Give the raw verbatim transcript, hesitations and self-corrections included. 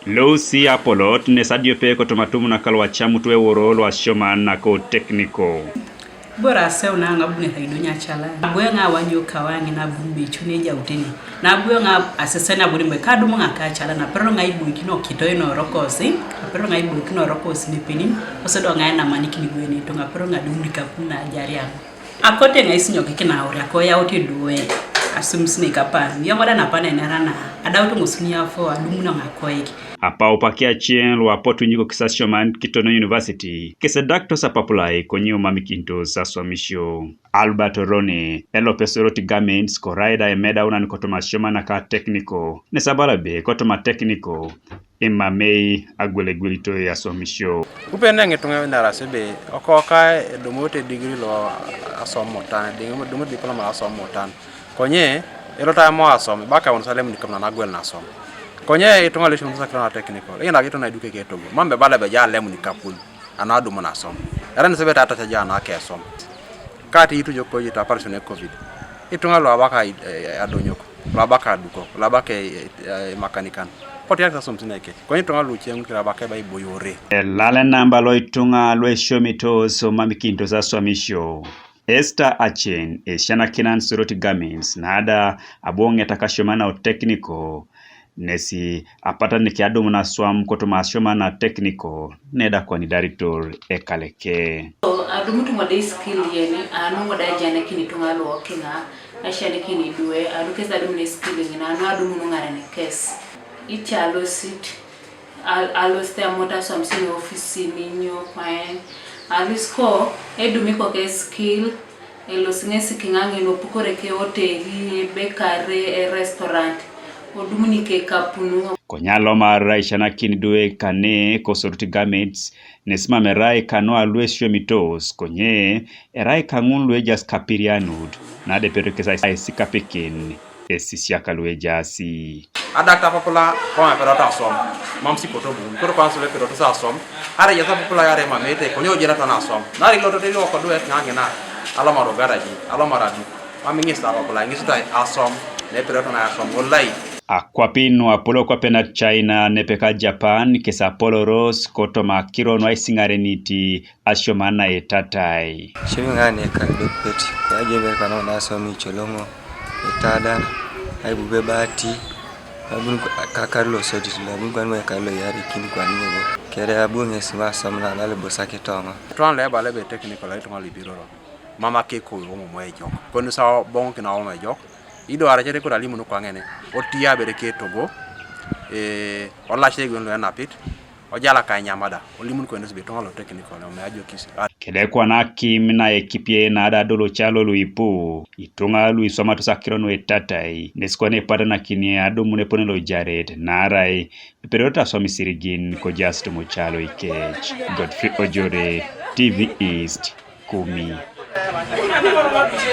Lucy Apolot nes adiope kotoma atum naka lu acamut eworo lu asioman naka o tekniko. Boro aseu na ŋa abunere ido nyacalan. Abu eoŋ awanyu kawaŋ ŋina abun be icu ne ejautene. Na abu eoŋ asesen abuni be kadum ŋa kacalan, apero ŋa iboikino kitoi norokosi, apero ŋa iboikino rokosi nepenin, kosodo ŋa enamanikini gwene itunga, apero ŋa adum nikapun na ajariaŋ. Akote ŋa isinyokikina aure akoyaut iduwe, asumisini kapan, yoŋ da napan enera na, adaut ŋosuni afo, adumuno ŋa koik. Apaupakiacien lu apotu nyiko kisasioman kitono university, kese daktos apapulai konye umamikintos aswamisio. Albert Orone, elope Soroti Garments, korai da emedaunan kotoma asioman naka tekniko, nes abala be kotoma tekniko, imamei agwelegwelitoi aswamisio. Kupe neŋ ituŋa ewinar ase be okoka edomote digiri lo asom mutan, edomote diploma lo asom mutan. Konye elot aimo asom, ebaka eoŋ salem nikam nanagwel nasom. Konye ituŋa luisomutu sakira na technical, eyanak ituŋa edukeke etogo, mam bebala beja alem nikapun, anu adumun asom. Erai nisebete atacaja anu akesom. Kati itu jo kojit aparisio ne covid. Ituŋa lu abaka, eh, adonyok, lu abaka adukok, lu abaka, eh, eh, imakanikan. Potu yak sasum sineke. Konye ituŋa lu ceŋ kira abaka eba iboyore. Elale namba lo ituŋa lu esiomitos omamikintos aswamisio. Esther Achen, esianakinan Soroti Garments, nada abu oŋeta kasioman o tekniko, nesi apataniki adumun aswam kotoma asioman na tekniko, neda kwani daritor ekaleke. Adumut ŋode skill yeni, anu ŋode ajanekin ituŋa luokiŋa, aishanekin idwe, anu kes adumun skill ŋina, anu adumun ŋaren kes. Ichalosit, al-, alosit amot aswam sini ofisini, nyo kwaen, alis ko, edumi koke skill, elosi ŋesi kiŋaŋin opukore ke hoteli, ebekare, erestaurant, odumuni ke kapunu. Konye alomar aisanakin idwe kane ko Soroti Garments, nes mam erai kanu alu esiomitos, konye erai kaŋun lu ejaas kapirianut, nadepero kes aisikapikin esisiak lu ejaasi. Adakta apapula, koma epedot aswam, mam sipoto bun, koro kwana sule epedot sa aswam, are ejaas apapula are mam ete, konye ojenata na aswam. Nari ilototo iwok koduet ŋaŋina, alomar ogaraji, alomar adu, mam iŋis apapula, iŋisitai aswam, nepedot na aswam, olai. Akwapin nu apolo kwape na China nepeka Japan, kes apoloros kotoma akiro nu aisiŋarenit asioman na etatai. Cemiŋ ŋa ne kalidopet, kwaje ber kwana ŋun asom icoloŋo, etadan, aibube bati, abun kakar lo sodit lo, abun kwan mo ekar lo yarikin kwan ŋogo. Kere abu ŋes ma asom na lalibosak itoŋo. Etwan lo ebala ebe technical aituŋa lo ibiroro. Mama keko iwomomo ejok. Konu sa boŋokin awomo ejok. Ido aracete kori alimun kwaŋene. Otia bere ketogo. Eh, olace egwen lo enapit. Ojala kanyamada, olimun kwendos be ituŋa lo technical, ome ajokis. Kede kwana akim na ekipie na adado lo calo luipu, ituŋa luiswamatos akiro nu etatai, nes kwana epatanakini adumun epone lo jaret, naarai epedoto aswam isirigin kojaas tomocalo ikec. Godfrey Ojore, T V East, Kumi.